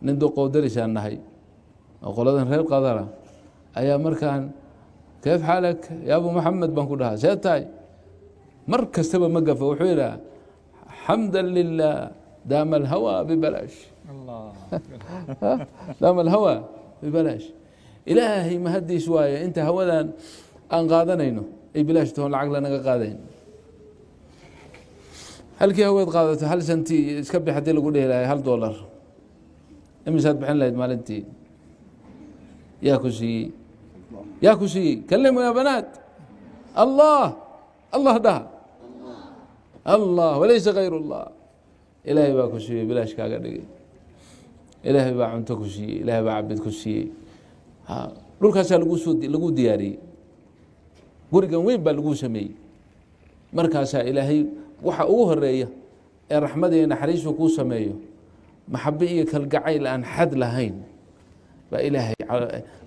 Nin duqow darisaan nahay oo qoladan reer Qadara ayaa markaan kayf xaalak ya Abu Maxamed baan ku dhahaa, see tahay? Mar kastaba ma gafo, wuxuu yidhaha xamda lilah daama alhawa bibalaash, daama alhawa bibalaash. Ilaahay mahadiis waaye inta hawadan aan qaadanayno ay bilaash toon lacag lanaga qaadayn. Halkii haweed qaadato hal santi iska bix hadii lagu dhihi lahay, $1 imisaad bixin lahayd maalintii? Yaa ku siiyey? Yaa ku siiyey? Kalimu ya banaat. Allah, Allah dhaha, Allah walaysa kayr اllah. Ilaahay baa ku siiyey, bilaash kaaga dhigay. Ilaahay baa cunto ku siiyey, ilaahay baa cabid ku siiyey. Dhulkaasaa lagusoo lagu diyaariyey, gurigan weyn baa lagu sameeyey. Markaasaa Ilaahay waxa ugu horeeya ee raxmad iyo naxariisu kuu sameeyo, maxabe iyo kalgacayl aan xad lahayn baa Ilaahay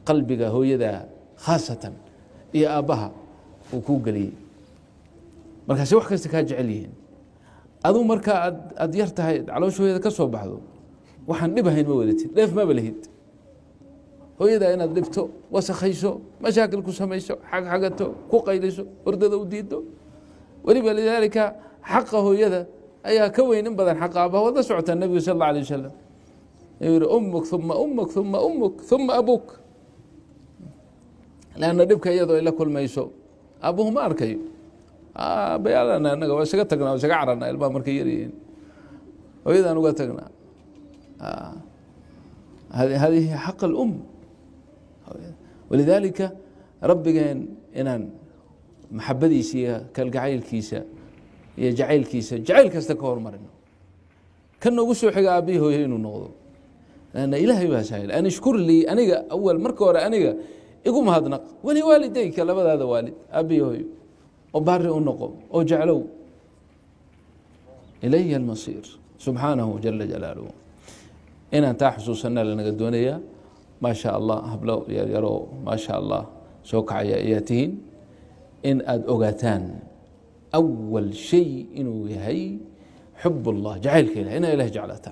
qalbiga hooyada khaasatan iyo aabbaha uu kuu geliyey. Markaase wax kasta kaa jecel yihiin. Aduu markaa aad yar tahay, caloosha hooyada ka soo baxdo, waxaan dhib ahayn ma wadatid, dheef maba lihid. Hooyadaa inaad dhibto, wasakhayso, mashaakil ku samayso, xagxagato, ku qayliso, hordada u diido weliba. Lidaalika xaqa hooyada ayaa ka weyn in badan xaqa aabaha. Waad la socotaa Nebigu sal alla alay wasalam inuu yihi umuk uma umuk uma umuk uma abuk, leanna dhibka iyadoo ay la kulmayso aabuhu ma arkayo. Aabayaalana anaga waa isaga tagnaa, waa isaga cararnaa ilmaha markay yaryihiin, hooyadaan uga tagnaa. Hadihi xaq alum. Walidaalika rabbigeen inaan maxabadiisa iyo kalgacaylkiisa iyo jacaylkiisa jacayl kasta ka hormarino, kan noogu soo xiga aabihii hooyo inuu noqdo, lanna Ilaahay baa sahil an ishkur lii aniga awal, marka hore aniga igu mahadnaq, wali waalidayka, labadaada waalid, aabihii hooyo, oo baari u noqo oo jeclow. Ilaya almasiir subxaanahu jala jalaaluhu. Inaan taa xusuusanaa lanaga doonayaa. Maa sha Allah, hablo yaryaroo maa sha Allah soo kacaya ayaa tihiin. In aada ogaataan awal shay inuu yahay xub ullah, jacaylka Ilahy, inaa Ilahay jeclaataan.